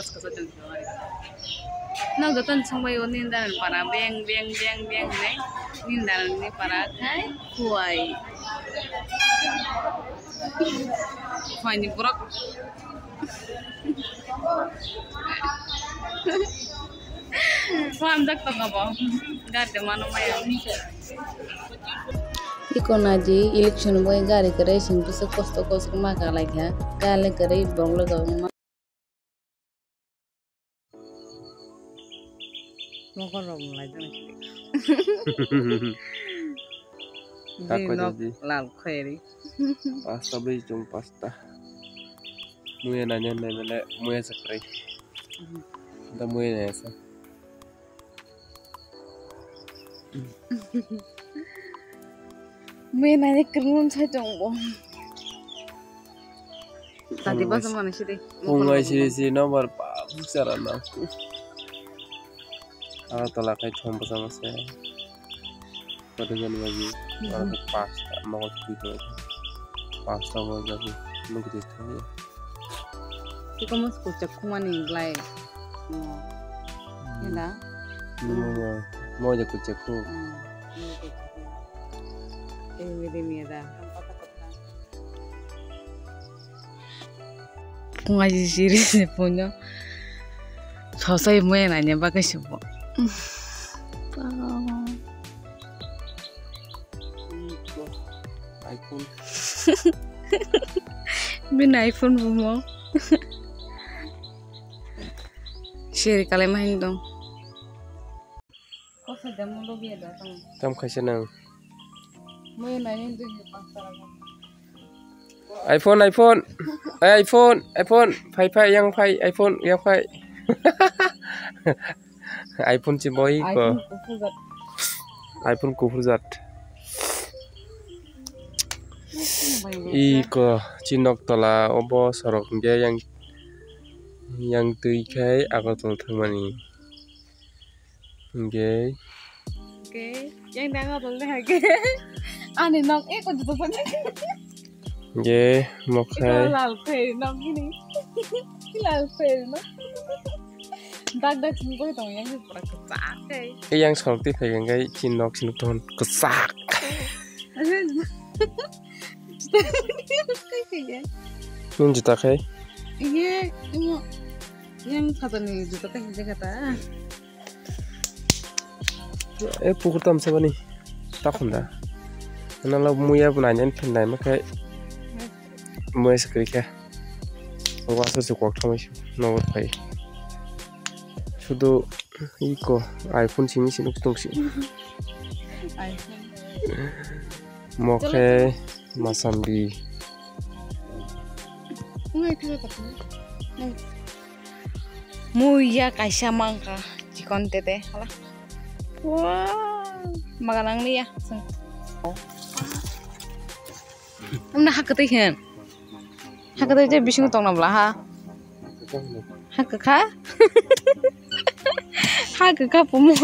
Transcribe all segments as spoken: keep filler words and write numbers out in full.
class kwchai tong khe. Nok joto ni songbai o nini dana ni para beng beng beng beng hinwi nini dana ni para khai khuai. Khuai ni borok. Khuam jak tongo bo. Gari de mano maya. Iko naidi election bai gari kwrwi sing bwswk kosto kosto ma kalaikha. Kale kwrwi borok logo wngma. Mokol rok mwlai jani. Bini nok lal khairi. Pasta bai chwng pasta. Muya nanya nanya le muya sakrai. Da muya nanya sa. Mui nani kwrwngmung sai tongo. Tadi basa mani sidi. Pungai siri siri number pa buksara na. Agartala khai thom basa masa. Pada jani bagi. Pasta mokol sidi. Pasta bo jani. Nukdi thani. Tiko mo school chak khumani glai. Hela. Mo ja kucha khu. Pungaji siri se punyo. Sosai mo na nya bakai se bo. iPhone. Bini iPhone bumo. Siri kalai ma hin dong. Tam khaisa nang. iPhone, iPhone. Ai, iPhone, iPhone. Phai, phai, yang phai, iPhone, yang phai. iPhone si boi ko. iPhone kuphur jat. Iko chinok tola obo sorok hingke yang, yang twi khai Agartala thangmani. Hingke. Hingke yang dang Agartala hai ke. Ani nok eko juto. Hingke mokhai. Lal khai nok ini. Lal khai nok. Dak dak sini koi tong yang pura kecak kai. Yang sorok ti phai yang kai chin nok chin ton kecak. Nung juta khai? Iya, iya. Yang kata ni juta kai jaga ta. Eh, pukur tam sabani. Takhunda. Nala muya bu nanya phin nai makai. Muya sekri khe. Wasa su kok thamai su. Nobot phai. Sudu iko iPhone simi sinuk tungsi. Mokhe masambi. Muya kaisa mangka chikon tete hala. Wow, maganang niya. Amna hakatwi hen. Hakatwi je bising tongna bla ha. Hakakha. Hakakha pumo.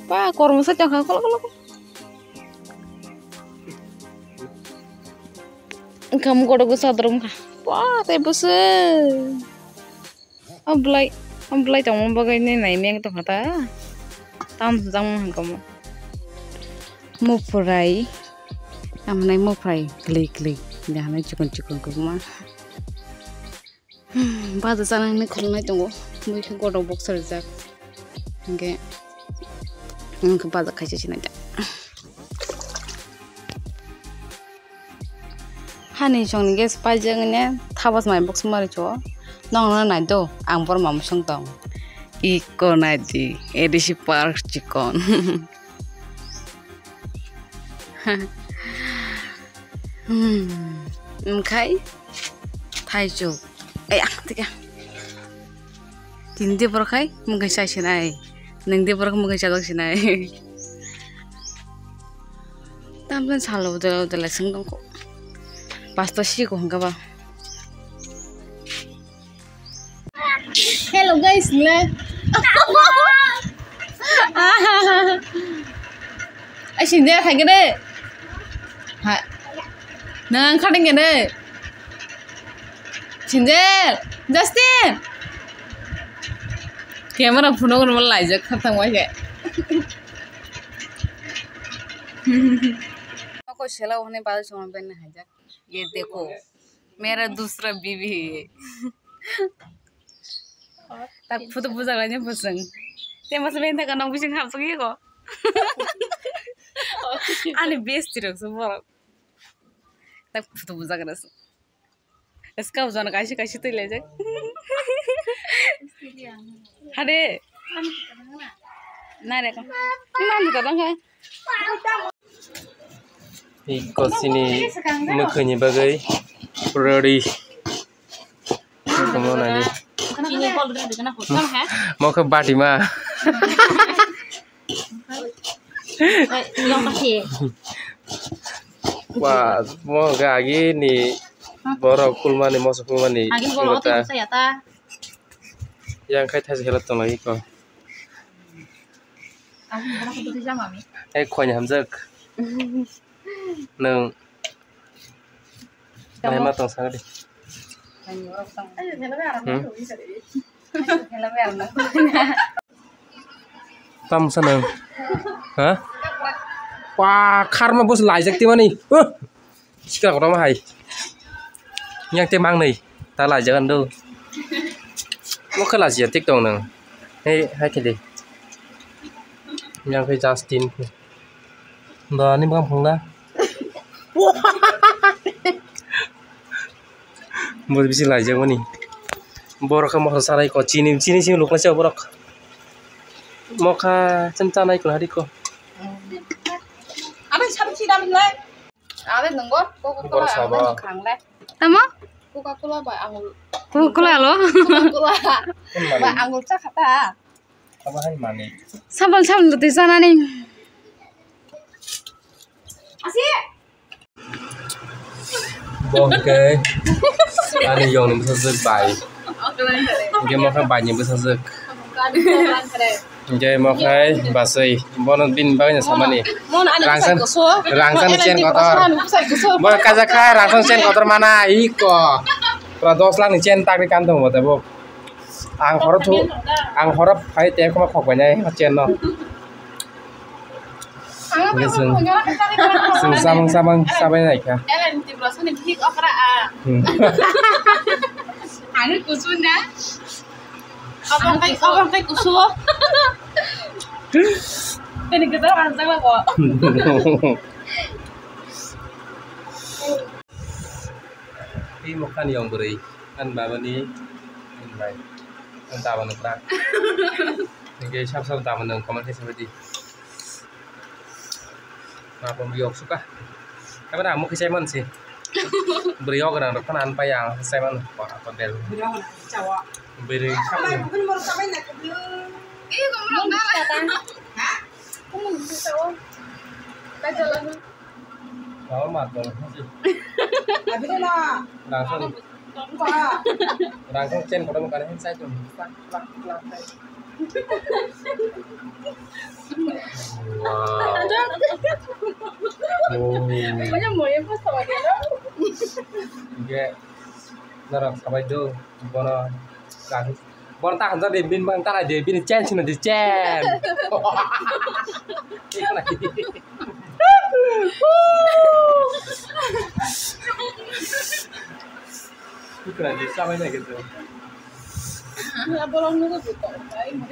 Pa kormo sa chakha kolo kolo. Engkam kodo go sadrom kha. Pa te bose. Oblai, oblai tongma bagwi nai nai meng tongkha ta. Tam jang hangkamo. Muprai. Amnai muprai klik klik. Jahanai chikon chikon kubuma. Baja chanang ni khulnai tongo. Mui khe godo box rijak. Hingke. Hingke baja khaisa sinai ta. Hani songni gas paijak ne thabas mai box mari cho. Nong no nai do, ang bor mam song tong. Iko nai di, A D C park chikon. Hmm, mkhai thaichuk. Ai, ah, tika. Tini de borok khai mungkhe chai sinai. Nung de borok mungkhe chajak sinai. Tamjani salo de de lesung dongkho. Pasta si ko hwnkha ba. Hello guys, le. Ai, sinjak hai gede. Ha. Nang khading gede. Sinjak, Justin. Camera phunuk rwma laijak kha thang bai khe. Ako sela hone bal song ben haijak. Ye dekho. Mera dusra bibi hai ye. Tak photo bujak laina bwswng. Te masa ben thaka nong bising hapsok ye ko. Ani besti rok se borok. Tak photo bujak rasa. Eska ujana kaisi kaisi twi laijak. Hade. Nare ko. Iman ta dong kha. Iko chini mwkhwini bagwi ready. Iko mo nai di. Mo khe bati ma. Wa, mo khe agi ni borok kulmani, moso kulmani. Agi ni borok ta. Yang khai thaisa khe tong lai ko. Ang borok khe twi jama mi. Ei, khoi ni hamjak. Nwng. Tamo. Nai ma tong sa di. Ayo, hello, hello. Hmm? Hello, hello. Tam sa nwng. Ha? Wa, kharma bus laijak ti mani. Huh? Sikla kotorma hai. Yang te mangnwi. Ta laijak an do. Mo khe laijak tik tong nang. Hei, hai khe de. Yang khe Justin. Ba ni bang phung na. Bo bisi laijak mani. Borok khe mokha sanai ko chini, chini simi lukla se borok. Mokha chum chanai ko hari ko. Abe sabi si dam lai. Abe nunggo, Coca-Cola ang nung khang le. Tamo? Coca-Cola bai angul. Coca-Cola lo? Coca-Cola bai angul cha khata. Abo hai mani. Sabal sabal twi sanani. Asi. Bo hwnkhe ani yongni bwsajwk bai. Hwnkhe mokhe baini bwsajwk. Hwnkhe mokhe baswi. Bono bini bagwino samani. Rangsan, rangsan chain kotor. Bo kajakha rangsan chain kotor mana iko. Pura dos lakh ni chain takri kan tongo tebo. Ang horo thu, ang horo phai te khoma khok bai nai chain no. Hingke chwng, chwng samung samung sabai nai kha. Hmm. Ani kuchuk na. Abang kai, abang kai kuchuk. Tini kita orang jaga kok. Tei mokha ni yong bwrwi ani baba ni bai ani daba nukra. Hingke sab sab daba nung comment khe sabai di. Ma pom yok suka. Kamera amo khe sai man se. Bwrwi yok rang rok phano an pai ang sai man ko ko del. Bwrwi sab. Lama tong. Abino na. Langsung. Buka. Langsung chain kotor bukan ini saya tuh. Plak, plak, plak. Wow. Oh. Banyak mau ya pas sama dia. Oke. Narap sabai do. Bono. Langsung. Bon ta hanjak de, bin bang ta de, bin chain sina de chain. Ikra di samai na gitu.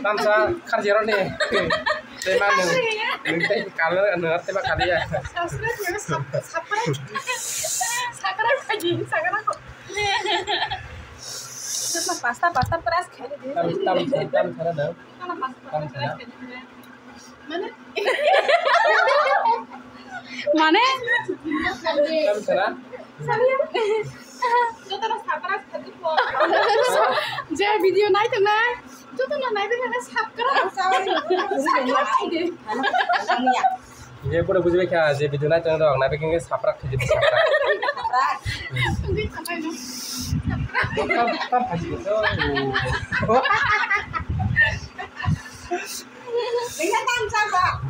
Tamsa kharjero ni. Tema nung. Nung tei kalo nung tema kaliya. Subscribe ya, sub-, subscribe. Subscribe. Pasta, pasta, pras khaidi. Tam, tam, tam, tam, tam. Pasta, pasta, pras khaidi. Mane? Mane? Jotono surprise khaidi po. Je video nai tongnai, jotono nai tongnai subscribe. Subscribe khaidi. Ye pura buji bekha je video nai tongnai rok nai bekha subscribe khaidi, subscribe. Tam, tam khaidi to.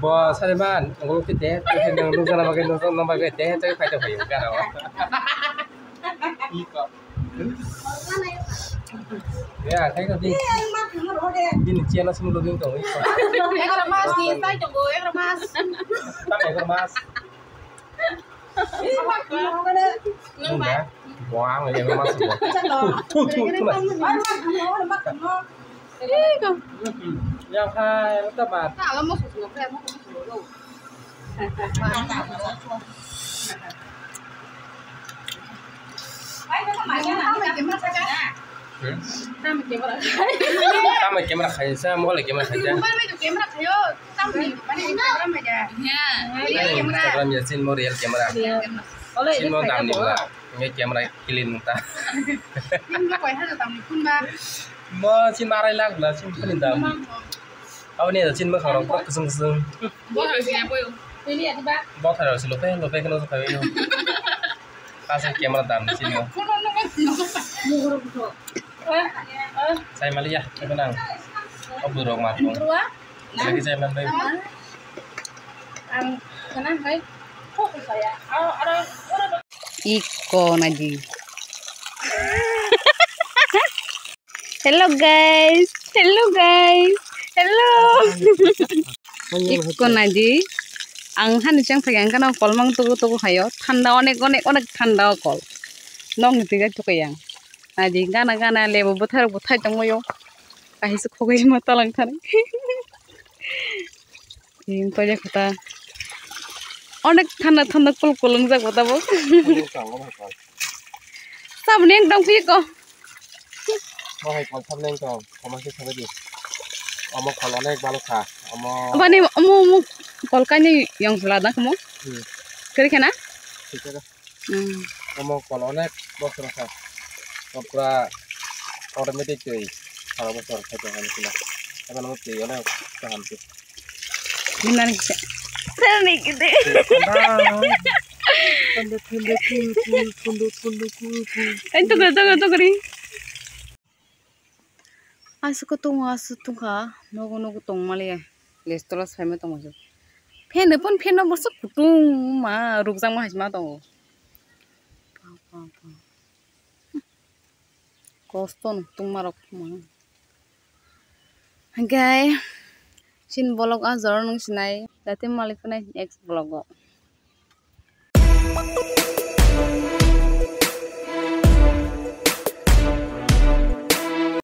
Bo sariman, ngolok te dehe, te nang nukjana bagwi, nukjana bagwi dehe, te khaita phaio, gana o. Ya, khai ka di. Bini chiyana simi login tong, iko. Egaroh mas ni, tai tongo, egaroh mas. Tam egaroh mas. Nung ba? Buang ya mas bo. Thu thu thu na. Ih, kau. Yang hai ta ba. Tamo camera khai sa, mobile camera khai sa. Mobile mai camera khayo, tamo ni, mane Instagram mai da. Ya. Real camera. Instagram ya, sin mo real camera. Real camera. Sin mo dam ni ba. Nge camera clean ta. Sin mo koi ha dam ni kun ba. Mo sin marai lak la, sin clean dam. Abo ni sin mo kharo kok kusung kusung. Bo ha sin ya boyo. Ini ya ba. Bo kharo si lope lope kano sa khayo. Asal camera dam sini. Sai maliya, apa nang? Apa buruk mati? Lagi saya main. Ang kana hai. Iko naji. Hello guys, hello guys, hello. Ikko naidi, ang hani cheng phai ang gana kol mang tugu tugu hayo, thanda onek onek onek thanda o kol. Nokni twi jai tukai ang. Naidi gana gana lebu bwthai rok bwthai tongwi o. Kaisa khogwi ma talang thani. Em, toya kota. Onek thanda thanda kol kol wngjak bo tabuk. Saboni ekdom phi ko. Bo hai kol saboni ekdom, koma khe sabai di. Omo kol onek balo kha. Omo. Aboni omo omo kol kainwi yong sala da kamo. Hmm. Kari khana? Thik khe. Hmm. Omo kol onek bosor kha. Pura automatic twi sara bosor khai tong kha. Eba no twi onek kaham se. Gimana sih? Sel nih gitu. Ayo tuh tuh tuh tuh. Aswk tongo, aswk tongkha, nogo nogo tongmaliya, les tola saima tongmani. Fan ni pon fan no bwswk kutung ma rukjakma hai ma tongo. Kosto no tongma rok ma. Hingke chini vlog o jora nung sinai, jate malik phano next vlog o.